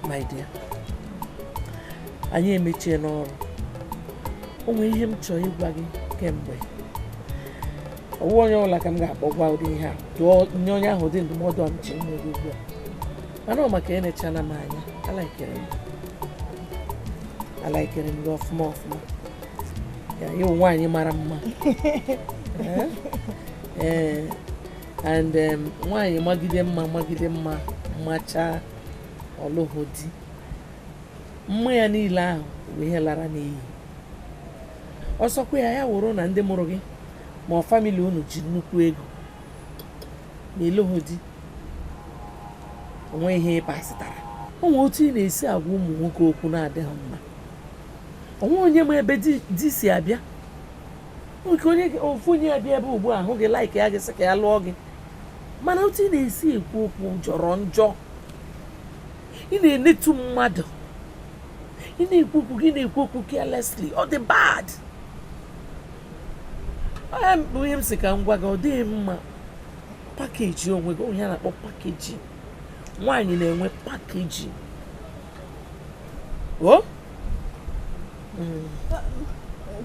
My dear, anyị emechie n'ọrụ. O nwere ihe m chọrọ ịgwa gị kemgbe. Ọwụ onye ọbụla ka m ga-akpọ gwa ụdị ihe a, dụọ nye onye ahụ ụdị ndụmọdụ a m ji nye gị ugbu a, mana ọ maka enechana m anya. Alaikere m, alaikere m gị ọfụma ọfụma. Ya ịwụ nwaanyị mara mma. Ee, and nwaanyị magide mma, magide mma, machaa, ọlụhụ di, mma ya niile ahụ bụ ihe lara n'iyi. Ọsọkwa ya ya wụrụ na ndị mụrụ gị ma ọ family unu ji nnukwu ego ma ịlụghị di, onwe ihe ịpasịtara. O nwere otu ị na-esi agwa ụmụ nwoke okwu na-adịghị mma. Onwe onye ma ebe di si abịa. Nke onye ofu onye abịa ebe ugbu a hụ gị, like ya gị, sị ka ya lụọ gị, mana otu ị na-esi ekwu okwu jọrọ njọ. Ị na-enetu mmadụ, ị na-ekwu okwu gị, na-ekwu okwu carelessly. Ọ dị bad. Ọ ya bụ ihe m sị ka m gwa gị. Ọ dịghị mma. Package onwe gị, onye a na-akpọ package. Nwaanyị na-enwe package o.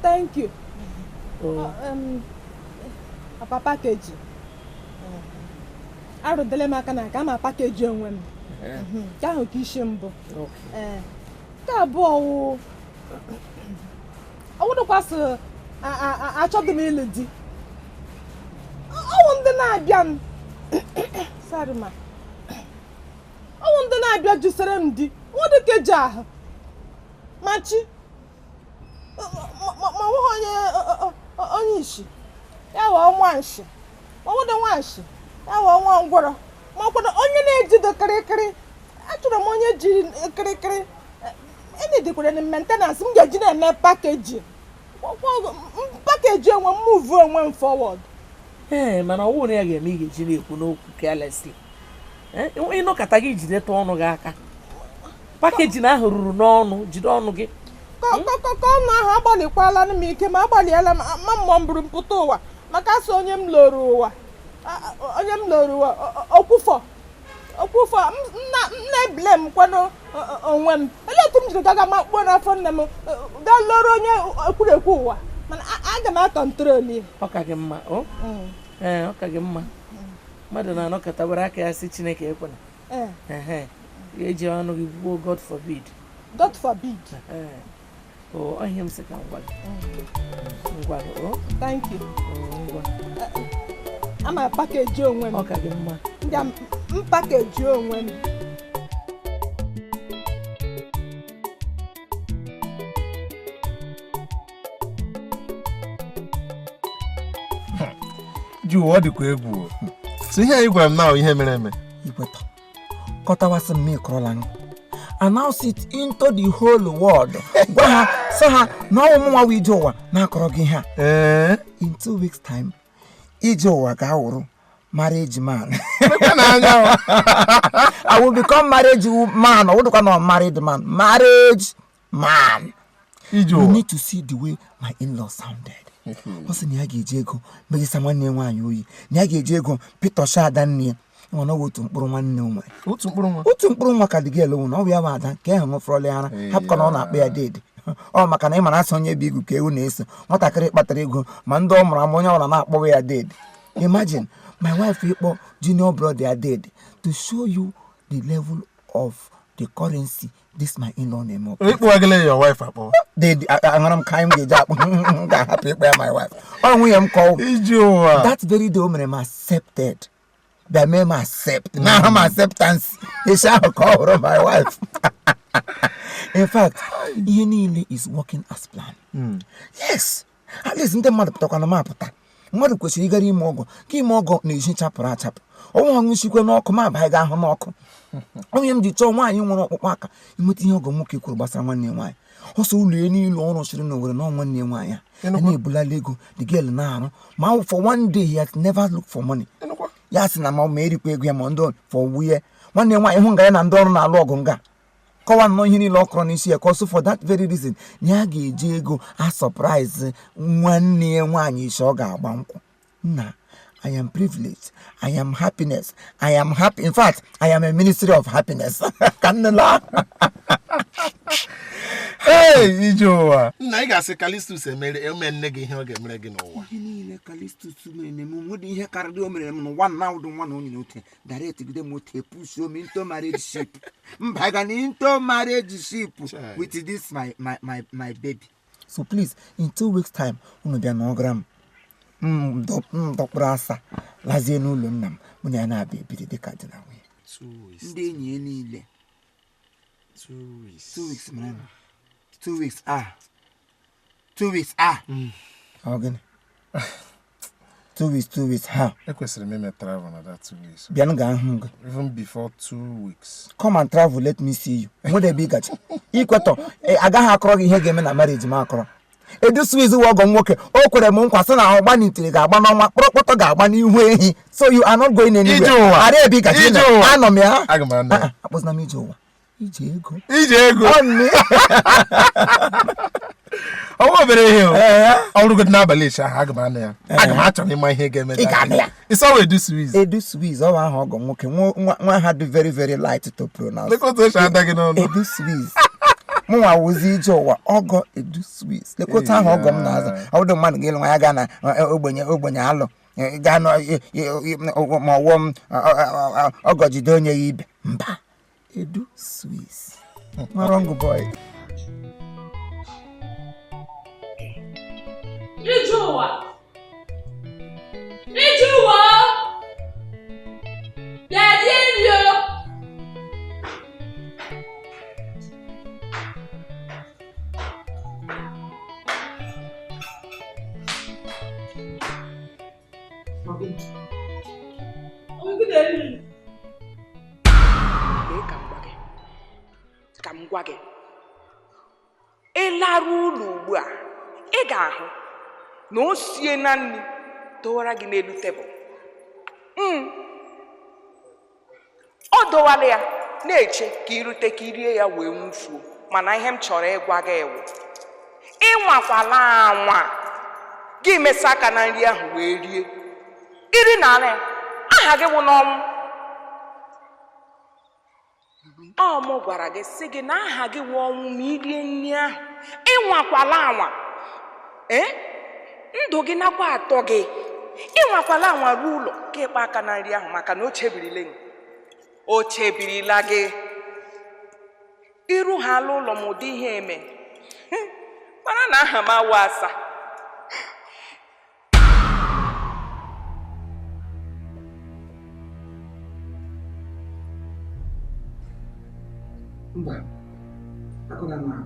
Thank you. O. Papa, package arụdele m aka na nke ama package onwe m. Nke ahụ ka isi mbụ. Ee, nke abụọ wụ ọwụdụkwasị achọghị m ịlụ di. Ọwụ ndị na-abịa m, sorry ma, ọwụ ndị na-abịa jụsere m di nwedike ji ahụ machi ma nwụghị onye onye isi ya ghọọ nwa nshi, ma nwụdị nwa nshi ya ghọọ nwa ngwọrọ, ma ọkwado onye na-ejido kịrịkịrị. Achọrọ m onye jiri kịrịkịrị enedikwere na maintenance m ga-eji na-eme package package onwe m, move onwe m forward. Ee, mana ọ bụrụ na ya ga-eme, ị ga-eji na-ekwu n'okwu carelessly. Ịnọkọta gị jideta ọnụ gị aka. Package na ahụ ruru n'ọnụ, jide ọnụ gị. Kọkọkọ, ọnụ ahụ agbalịkwala m ike, ma agbalịala m ma mmụọ m bụrụ mpụta ụwa maka asị onye m loro ụwa, onye m loro ụwa okwufọ okwufọ m na-ebile m kwado onwe m. Elee otu m jiri gaga makpuo n'afọ nne m gaa loro onye ekwurekwu ụwa? Mana aga m a-control ya. Ọ ka gị mma o. Ee, ọ ka gị mma. Mmadụ na-anọkọta were aka ya sị Chineke ekwena. Ehe, ga-eji ọnụ gị gwuo God forbid. God forbid. Ee, o ihe m sị ka m gwa gị, ngwa o. Thank you. O, ngwa. Ama package onwe m. Ọ ka gị mma. Ndị a m package onwe m. Ji ụwa, ọ dịkwa egwu o. So ihe anyị gwara m na ihe mere eme. Ikweta kọtawasị m ịkọrọla m. Announce it into the whole world. Gwa ha, sị ha na ọwụ mụnwa wụ ije ụwa na-akọrọ gị ihe a. In 2 weeks time, ije ụwa ga-awụrụ marriage man. Mekwa na anya o. I will become marriage man. Ọ wụdịkwa na married man, marriage man. Ije You ụwa. need to see the way my in-law sounded. Ọ sị na ya ga-eji ego megisa nwanne ya nwaanyị oyi, na ya ga-eji ego pịtọcha ada nne ya nwa na ọ bụ otu mkpụrụ nwanne o nwere. Otu mkpụrụ nwa. Otu mkpụrụ nwa ka dị gị elewu na ọ bụ ya bụ ada ka e ṅụfọrọla ara. Hapụkwa na ọ na-akpọ ya dede. Ọ maka na ị mara asị onye bụ igu ka ewu na-eso. Nwatakịrị kpatara ego, ma ndị ọ mụrụ ama, onye ọbụla na-akpọwa ya dede. Imagine my wife ịkpọ junior brother ya dede, to show you the level of the currency this my in-law na-eme. Ịkpọwagịla your wife akpọ? Dede aṅara m ka anyị m ga-eji akpọ, m ga-ahapụ ịkpọ ya my wife. Ọ nwunye m ka ọ Ije ụwa. That very day o mere m accepted, bịa mee m accept na ahụ m acceptance esi ahụ ka ọ hụrụ my wife. In fact, ihe niile is working as planned. Yes, at least ndị mmadụ pụtakwana m apụta. Mmadụ kwesịrị ịgara ime ọgọ ka ime ọgọ na-esi chapụrụ achapụ. Ọnwụ ọṅụ sikwe n'ọkụ ma abaghị gị ahụ n'ọkụ. Onye m ji chọọ nwaanyị nwere ọkpụkpọ aka ịnweta ihe ọgọ nwoke kwuru gbasara nwanne ya nwaanyị. Ọsọ ụlọ ya niile ọ rụsịrị na Owerri na ọ nwanne ya nwaanyị a ya na-ebulala ego. The girl na-arụ ma for one day he has never looked for money. Ya sị na ma ma erikwa ego ya ma ndị for wuye nwanne ya nwaanyị hụ nga ya na ndị ọrụ na-alụ ọgụ nga kọwa nnọọ ihe niile ọ kọrọ n'isi ya ka ọsọ. For that very reason na ya ga-eji ego a surprise nwanne ya nwaanyị isi ọ ga-agba nkwụ. Nna, I am privileged. I am happiness. I am happy. In fact, I am a ministry of happiness. Ka nne laa. Hey, ije ụwa. Nna, ị ga-asị Kalistus emere eme nne gị ihe ọ ga-emere gị n'ụwa. Ihe niile Kalistus mere na eme nwere ihe karịrị o mere m n'ụwa nna ụdụ nwa na onye na otu direct gide m otu push m into marriage ship. Mba ga na into marriage ship with this my baby. So please, in 2 weeks time, unu bịa n'ọgara m. M dọkpụrụ asa lazie n'ụlọ nna m, mụ na ya na-abịa ebiri dịka di na nwunye. 2 weeks. Ndị enyi ya niile. 2 weeks. 2 weeks mara na. 2 weeks ah. 2 weeks ah. Ọ gịnị? 2 weeks, 2 weeks ha. Ekwesịrị m ime travel na that 2 weeks. Bịanụ ga ahụ gị. Even before 2 weeks. Come and travel, let me see you. Nwere ebe ị gacha. Ikwetọ, agaghị akọrọ gị ihe ga-eme na marriage m akọrọ. Edu Swiss wụ ọgọ m nwoke, o kwere m nkwa sị na ọgba n'itiri ga-agba n'ọnwa, kpọrọkpọtọ ga-agba n'ihu ehi. So you are not going anywhere. Ije ụwa. Ara ebe ị gacha. Ije ụwa. Anọ m ya. Aga m anọ ya. Akpọzina m ije ụwa. Ije ego. Ije ego. Ọ nne. Ọnwa obere ihe o. Ọ rụgodu n'abalị echi ahụ, aga m anọ ya. Aga m achọrọ ịma ihe ga-eme. Ị ga-anụ ya. It's always Edu Swiss. Edu Swiss, ọ bụ aha ọgọ nwoke. Nwa ha dị very very light to pronounce. Lekwa otu o si ada gị n'ọnụ. Edu Swiss. Mụnwa wụzi ije ụwa ọgọ Edu Swiss. Lekwa otu aha ọgọ m na-aza. Ọ bụrụ mmadụ ga-ịlụ nwa ya gaa na ogbenye ogbenye alụ gaa na ma ọwụọ m ọgọ jide onye ya ibe. Mba. Edu Swiss. Nwa wrong boy. Ije ụwa. Ije ụwa. Bịa rie nri o. Lee ka m gwa gị, ị larụ ụlọ ugbu a, ị ga-ahụ na o sie na nri dọwara gị n'elu tebụl. Ọ dọwara ya na-eche ka irute ka irie ya wee nwụfuo. Mana ihe m chọrọ ịgwa gị ewu, ịnwakwala anwa gị mesa aka na nri ahụ wee rie. Iri na ala ya, aha gị wụ n'ọnwụ. Ọ mụ gwara gị sị gị na aha gị wụ ọnwụ ma irie nri ahụ. Ịnwakwala anwa, ndụ gị nakwa atọ gị. Ịnwakwala anwa ruo ụlọ ka ịkpa aka na nri ahụ, maka na o chebirila gị. O chebirila gị. Iru ha ala ụlọ ma ụdị ihe eme, mara na aha m awụ asa. Mba, akụla m ahụ.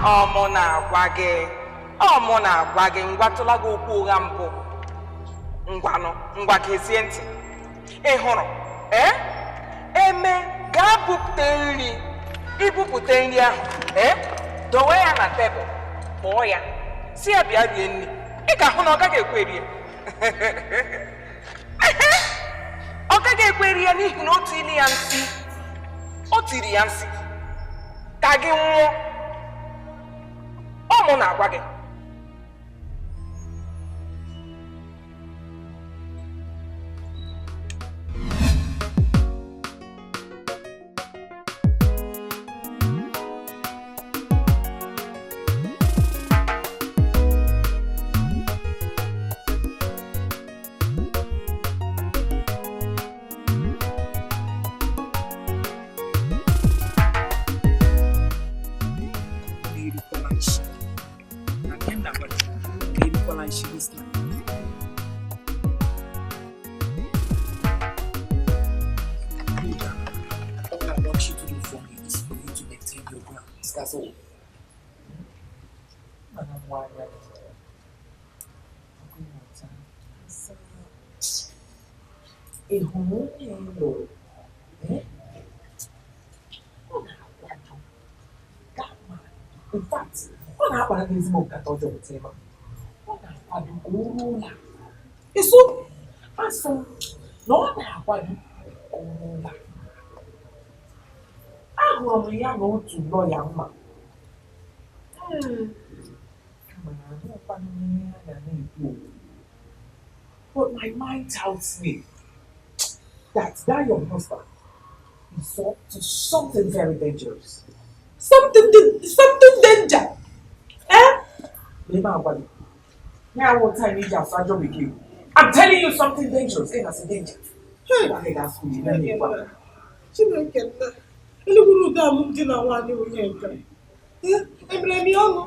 Ọ mụ na-agwa gị, ọ mụ na-agwa gị, ngwatụla gị okwu ụgha mbụ. Ngwanụ, ngwa gezie ntị. Ị hụrụ? Eme gaa bupụta nri. Ibupụta nri ahụ, dowe ya na tebụl, kpọọ ya, si ya bịa rie nri. Ị ga-ahụ na ọ gaghị ekwe rie. Ọ gaghị ekwe rie n'ihi na o tiri ya nsị. O tiri ya nsị ka gị nwụọ. Ọ mụ na-agwa gị. All I want you to do for me is for you to maintain your ground. That's all. Ị hụrụ onye ị lụrụ? Ọ na-akwado that man. In fact, ọ na-akpara gị ezigbo nkata ọjọọ weta ịma. Ọ na-akwado ka o ruo ụlọ. Ịsụ asụ na ọ na-akwado ka o ruo ụlọ. Ahụrụ m ya na otu lọya mma. Kama na ahụkwanụ ihe ha ga na-ekwu okwu. But my mind tells me that that your husband is up to something very dangerous. Something danger, eh? Ebe agwa gị. Ya wụ time iji asụ ajọ bekee. I'm telling you, something dangerous. Ị na-asị danger. Gwa gị ga-asụ ihe na-ekwu aka. Chineke nna, elugburu ụdọ alụmdi na nwaanyị onye nke. Ee, emere m ya ọnụ.